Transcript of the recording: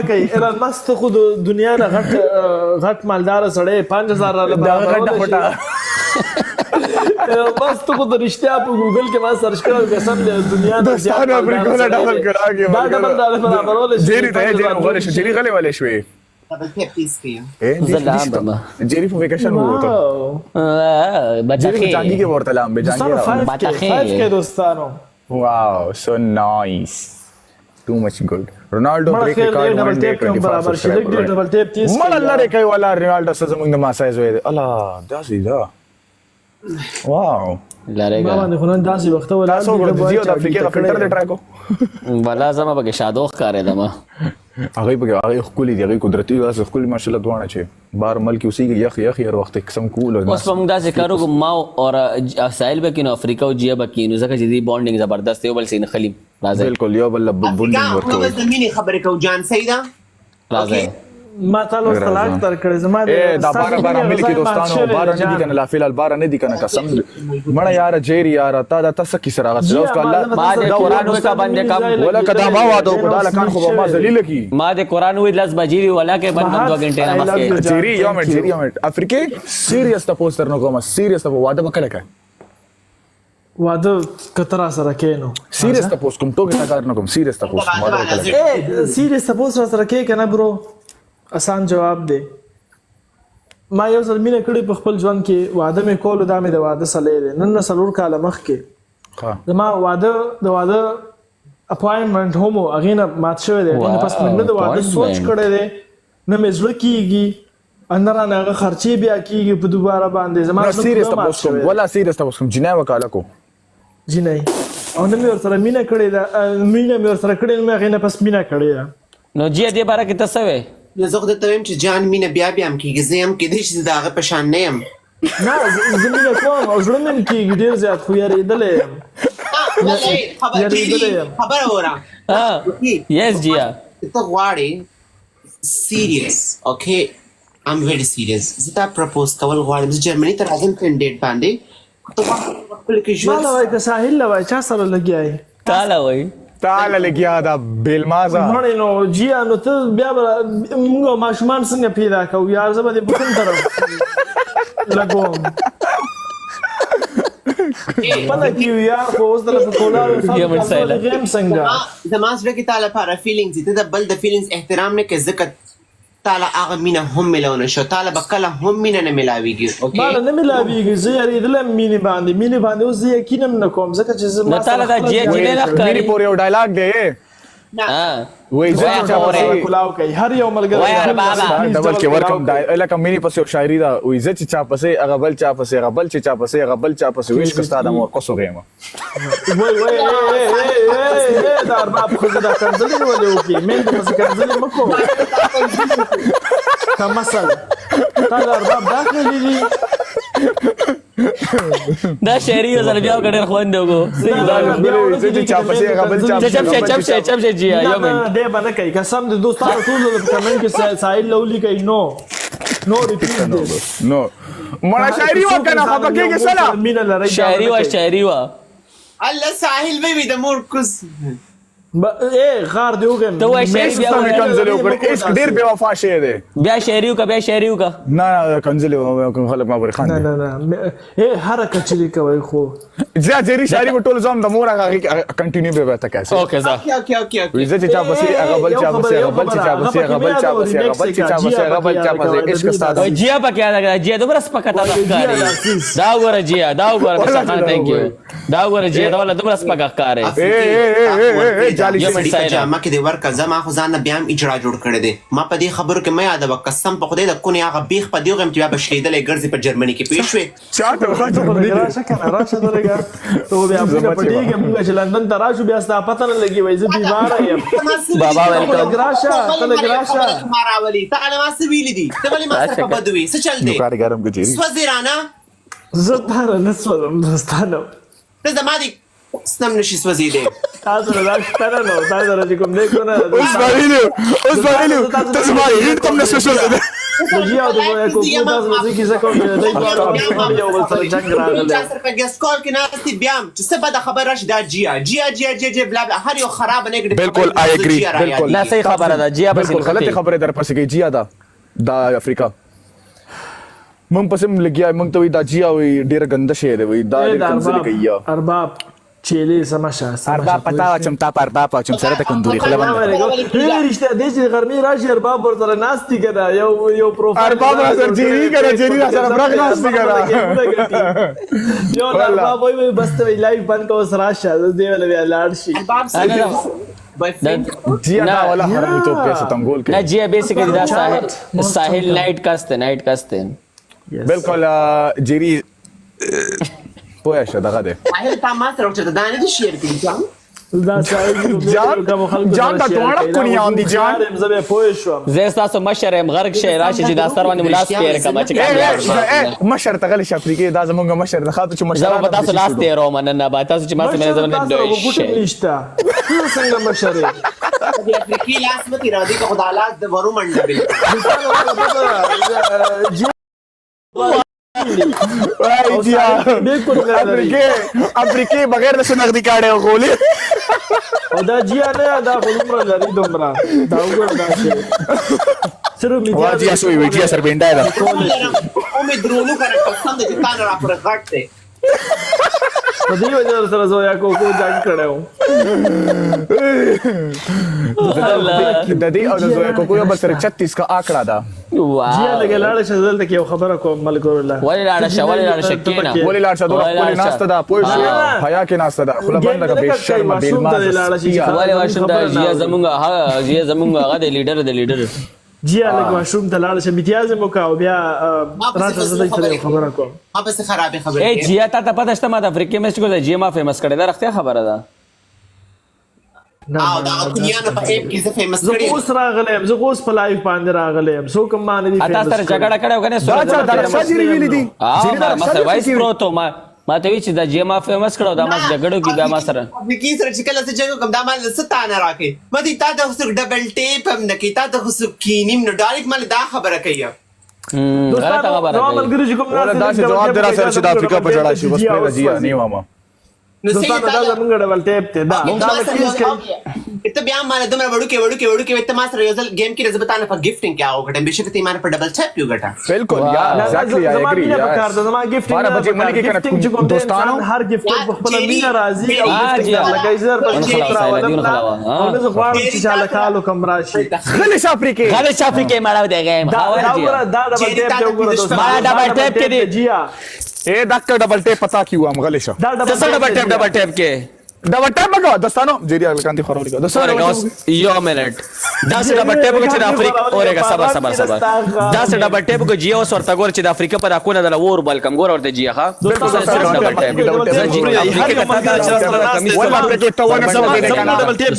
کوي ایلان مسک ته خو د دنیا نه غټ غټ مالدار سړی 5000 را دا غټه برابرول شي. پټه. ایلان مسک ته خو د رښتیا په ګوګل کې ما سرچ کړل، قسم دی دنیا نه زیات دوستانو مالدار افریقا سړی ډبل دی. کړه. دا ډبل را برابرول شي. جیری ته جیری 5000 غلې شو، جیری غلې ولې شوې؟ ډبل ټیپ تیز کوي. اے زه لامبم. جیری په ویکیشن ووته. واو. جیری په چانګي بچاخې کې ورته لامبه چانګي دوستانو راوړه. 5 کې بچاخې. 5 کې دوستانو. واو، سو نایس، ټو مچ ګډ. رونالډو مړه بریک خیر دی، ریکارډ ډبل 1 ډے ټیپ کې هم 25 برابر شي، لږ ډېر ډبل ټیپ تیز مړه کوي لري یار. کوي ولا رونالډو څه زمونږ د ماسای زوی دی. الله داسې دا، واو. لري ما ګا باندې خو نن داسې وخته ولاړ تاسو دي، وګوره ته د وایې جیو د چې افریقې اډي غ فلټر تکړه دی یم. ټرای کو. ولا زما پکې شادو ښکارېده ما. هغه پکې هغه ښکلي دي، هغه قدرتي داسې ښکلي ماشاءالله دواړه چې بار ملک اوسېږي، یخ یخ هر وخت قسم کول. اوس په موږ داسې کار وکړو، ما او ساحل به کینو، افریقا او جیا به کینو، ځکه چې دې بانډینګ زبردست دی، یو بل سره نښلي. راځئ. بالکل، یو بل افریقا بونډینګ موږ ورکوي. بس د مینې خبرې کوو جان، صحیح ده؟ راځئ. ما تا له اوس طلاق راځه. درکړی، زما د اے دا ستا بارا د بارا مینې ملي کې غذا مات دوستانو شوی بارا دی نه دي جان. کنه، لا فلال بارا نه دي کنه. قسم مړه یاره جیری یاره، تا دا تاسو کی سره غسل جی اوس ما الله زه به ما تا د سره قرآن کېنم، وې ستا کا د باندې مینې کم ځای ولا کدا لګېدلی ما دی، واده دی کو نو دا اوس لکان مړ خو به ما شوی دی. ذلیل کی. ما د قرآن وې 10 بجې دی ولا کې بند بهت 2 غنټې نه آی لو مخکې. یو جان، جیری یو ثانک منټ یو. جیری یو منټ، افریقې سیریس تپوس درنه کوم، سیریس تپو، واده وکړه که؟ واده که ته را سره کینو سیریس راځه. تپوس کوم، ټوکې تا کار نه کوم، سیریس تپوس کوم، واده واده والا وکړه که؟ اے سیریس تپوس را سره کې کنه برو، اسان جواب دی. ما یو ځل مینه کړې په خپل ژوند کې، واده مې کولو، دا مې د واده سلی دی. نن نه 4 کاله مخکې ها. زما واده د واده اپوینټمنټ هم و، هغې نه مات شوی دی. هغې نه پس مې نه د واو، واده سوچ اپوینټمنټ. کړی دی، نه مې زړه کیږي، نه رانه هغه خرچې بیا کیږي په دوباره باندې. زما نه زړه سیریس پوره مات تپوس کوم شوی دی. ولا سیریس تپوس کوم، جنای وکاله کو؟ جینۍ او نه مې ورسره مینه کړې ده، مینه مې ورسره کړې، نه مې هغې نه پس مینه کړې ده. نو جیا دې باره کې ته څه وې؟ نو زه خو درته وایم چې جان مینه بیا بیا هم کیږي، زه یم کېدای شي زه د هغه په شان نه یم. نه زه مینه کوم او زړه مې هم کیږي ډېر زیات، خو یارېدلی یم. خبر یارېدلی یم. خبره وره. ها، یس جیا. ته غواړې سیریس؟ اوکې، I'm very serious. زه تا پرپوز کول غواړم، زه جرمني ته راځم 10 ډیټ باندې، ته غواړې خپل کې ما ژوند له وایي که ساحل له وایي، چا سره لګیا یې؟ تاله وای. تعالی لګیا دا بیلمازا. مړې نو جیا، نو ته بیا به موږ ماشومان څنګه پیدا کوو یار؟ زه به دې په کوم طرف لګوم؟ خپله کې یو یار، خو اوس دله په کولاو یو منټ سایله. غیم څنګه؟ زما زړه کې تا لپاره فیلینګز دي، ته د بل د فیلینګز احترام نه کوې، ځکه تا له هغه مینه هم ملاو نه شو، تا له به کله هم مینه نه ملاویږي. اوکې. ما له نه ملاویږي، زه یارېدلی یم مینې باندې، مینې باندې اوس زه یقین هم نه کوم، ځکه چې زه نو ما تا له سره دا خپله جیا زیات جینۍ نه شوی. ښکاري؟ میری پورې یو ډایلاګ دی. نه. ها. وای زه وای چې چا خورې. پسې کلاو کوي هر یو ملګری. وای اربابا. پلیز ډبل کې ډبل ورکم کلاو دا کوي. لکه مینې پسې یو شاعري ده، وای زه چې چا پسې هغه بل چا پسې هغه بل چې چا پسې هغه بل چا پسې ویش کستا د مور قصو غیمه. وای وای، ای ای ای ای ای، دا ارباب ښځه دا کنځلې دې ولې وکړې؟ میندو پسې کنځلې مه کوه که مثل تا د ارباب دا کړي دي. دا شاعري یو ځل بیا وکړه، ډېر خوند یې وکړو. صحیح. دا زه چې چا پسې هغه بل چا چپ پسې شه چپ شه چپ شه جیا. نه یو نه منټ. دی به نه کوي، قسم د دوستانو ټول په کمنټ کې ساحل له ولیکئ، نو نو ریپیټ دیس. نو مړه شاعري وکنه، خفه کېږي سره. مینه لرئ دا به شاعري نه وا کوي. شاعري وا. الله ساحل به وي د مور کوز. اے غار دی وګم. ته وای شاعري بیا مې وایه. کنځلې وکړې، عشق ډېر بې وفا شی دی. بیا شاعري وکړه، بیا شاعري وکړه. نه نه، کنځلې خلک ما پورې نه خاندي. نه نه، اے هر کچری کوي خو. زه جری شاعري په ټول ځم د مور هغه کنټینیو به ته کیسه. اوکې ځه. اوکې اوکې اوکې اوکې. وی زه چې چا پسې هغه بل چا پسې هغه بل چې چا پسې هغه بل چا پسې هغه بل چې چا پسې هغه بل چا پسې عشق ستا او جیا پکې یاد کړه، جیا دومره سپکه تا ښکاري. دا وګوره جیا، دا وګوره مستر خان، ثانک یو. دا وګوره جیا، دا ولا دومره سپکه ښکاري. اے اے اے اے اے جالي. یو منټ سړي په سایله. جامه کې دی ورکه، زما خو ځان نه بیا هم اجرا جوړ کړی دی. ما په دې خبرو کې مه یادوه، قسم په خدای د کونې هغه بیخ په دې وغیم چې بیا به شلېدلی ګرځې په جرمني کې، پوه شوې؟ چاته وخت ته خو لږ راشه کنه، راشه ته لږه، ته خو بیا موږ زما چې پټېږي، موږ چې لندن ته راشو بیا ستا پته نه لګي، وایي زه بیماره یم. بابا ته ویلکم. لږ راشه، ته لږ راشه. ما راولي، ته غله ما څه ویلي دي؟ ته ولې ما سره په بدو وې؟ څه چل دی؟ کار ګرم کې چیرې سوځې رانه. زه تاره نه سوځم دوستانو. ته زما دې سم نشي سوځېدی. تاسو له دا شته نه، نو تاسو سره چې کوم دی کو نه. اوس ویلو، اوس ویلو، ته زما هیټ تم نه سوځې. د جیا او د زویا کوکو تاسو به زه کیسه کوم چې د دوی دواړو یو بل سره جنګ راغلی. چا سره په ګیس کال کې ناست دي، بیا هم چې څه بده خبره راشي دا جیا جیا جیا جیا جیا بلا بلا هر یو خراب نیګټیو بالکل، I agree، بالکل. نه، صحیح خبره ده، جیا پسې بالکل غلطه نښتې. خبره در پسې کوي جیا. دا دا افریقا مونږ پسې هم لګیا، مونږ ته وی دا جیا وی ډیره ګنده شی دی، وی دا اے ډیر د کنځلې ارباب کوي یا. ارباب چیلې سمه شه، سمه ارباب شه. پتا واچم تا په ارباب واچم سره د کندوري خله بنده. رښتیا دې چې غرمې راشي ارباب ورسره ناست دي کنه، یو یو پروفایل ارباب را سره جیری کنه، جیری را سره برغ ناست دي کنه. یو د والله. ارباب وای وای بس ته لایف بند کو، اوس راشه دې ول بیا لاړ شي. ارباب نه، نه. بوائے جیا دا نه. والا حرامي توب کیسه تنګول نه کوي. جیا بیسیکلی دا ساحل موت ساحل چمکا. نایټ کس دی، نایټ کس دی. بالکل جیری پوه شه دغه دی. ساحل تا ما سره چې دا نه دي شیر کړي جان. دا ساحل جان- جان دا دواړه کونیان دي، جان. زه به پوه شوم. زه ستاسو مشر یم، غرق شئ، راشئ چې دا سر باندې ملاس تیر کړم چې اے کامیاب شئ. اے مشر ته غلی شه افریقې، دا زمونږ مشر د خاطر چې زه مشران به تاسو لاس تیروم. نه نه، با تاسو چې ما سره مشر زمونږ تاسو ډوی غوټه شئ. نشته، ته څنګه مشر یې؟ د افریقي لاس مې را دي، خدا لاس د ورو منډه به. وای جیا بالکل نه لري. افریقې افریقې بغیر د شناختی کارت او غولې. او دا جیا نه، دا خو دومره لري دومره، دا وګوره، دا شی صرف میډیا. وا جیا سوې وی جیا سر بینډای دا. او مې درونو کنه، قسم دې چې تا نه را پر غټ دی. په دې وجه سره زویا کوکو جنگ کړو. د دې او د زویا کوکو یو بل سره 36 کا آکړه ده. جیا واو لګ لاړ شه، دلته کې یو خبره کوم ملګرو له. ولې لاړه شه، ولې لاړه شه، کېنه. ولې لاړ شه؟ دوره ولې ښکلې لاړ شه؟ ناسته ده، پوه شوې؟ حیا کې ناسته ده، خوله بنده که بې شرمه بې لمازه سپیه. ولې واشوم دا جیا زمونږ هغه جیا زمونږ هغه د لیډر د لیډر. جیا لګ واشروم ته لاړ شه، میتیاز مو کاو بیا راشه، زه دې سره یو خبره کوم. ما پسې خرابې خبرې اے کوي. جیا تا ته پته شته ما د افریقې میچ کو جیا ما فیمس کړی، دا رښتیا خبره ده. نه، او دا کونیانو په اپ کې زه فیمس زه کړی. اوس راغلی یم، زه اوس په لایف باندې راغلی یم، څوک هم ما نه دي اته famous سره کړي. جګړه کړې او کنه؟ دا چا دا رخصت جیری ویلي دي؟ جیری دا ما رخصت سره وایس جیری پروت و، ما ما ته وی چې دا جیا ما فیمس کړو، دا ما جګړو کې بیا ما سره افریقي سره چې کله زه جنګ وکم دا ما له څه تانه راکوي؟ ما دې تا ته خو څوک ډبل ټیپ هم نه کوي، تا ته خو څوک کینیم نو ډایرکټ ما له دا خبره کوي. غلطه خبره زما کوي. ملګري چې کوم ولا ناست دي، داسې جواب ډبل دی را ټیپ سره چې د افریقا په جړا شي، بس جیا پرېږده اوس جیا وځي. نه واما. نو صحیح. دوستانو، دا زمونږ ډبل ټیپ دی، دا اوکې، دا ما به سره کیس یو کوي. ته بیا ما له دومره وړوکی وړوکی وړوکی وې، ته ما سره یو ځل ګیم کې زه به تا نه په ګفټینګ کې هغه وګټم، بېشکه ته یې ما نه په ډبل ټیپ یو ګټه. بالکل واو. یا نه، نه، ایگزیکټلی آی زما اګری. مینه پکار ده، زما ګفټینګ 12 نه بجې پکار. منی کې کنه ګفټینګ چې کوم دی، دوستانو انسان هر ګفټر په خپله مینه راځي او آ، ګفټینګ جیا. درله کوي. زه درپسې ونخلاوه، څوک سایله، راولم دی نه، ونخلاوه. او نه زه غواړم چې چا له کالو کم راشي. غلی شه افریقې. غلې شه افریقې مړاو دی غیم دا خاور دا جیا. وګوره، دا ډبل جیری، ټیپ تا دی ته وګوره پنځه دوستانو. ما ډبل دا ټیپ کې دی. جیا. اے دک ډبل ټیپ پتا کیو هم، غلی شه. دا ډبل څه ډبل ټیپ؟ ډبل ټیپ کې ډبل ټیپ وکړه دوستانو، جیری الکان دی خورولې دوستانو. اورېګا اوس یو منټ، دا څه ډبل ټیپ چې د افریقا، اورېګا صبر صبر صبر، دا څه ډبل ټیپ کو جیا اوس ورته ګور چې د افریقا په داکونه د ور بلکم ګور ورته جیا ها. دوستانو، ډبل ټیپ ډبل ټیپ. زه جی افریقا ته دا چې سره کمیس والله افریقې ته ونه زما سمې ډبل ټیپ.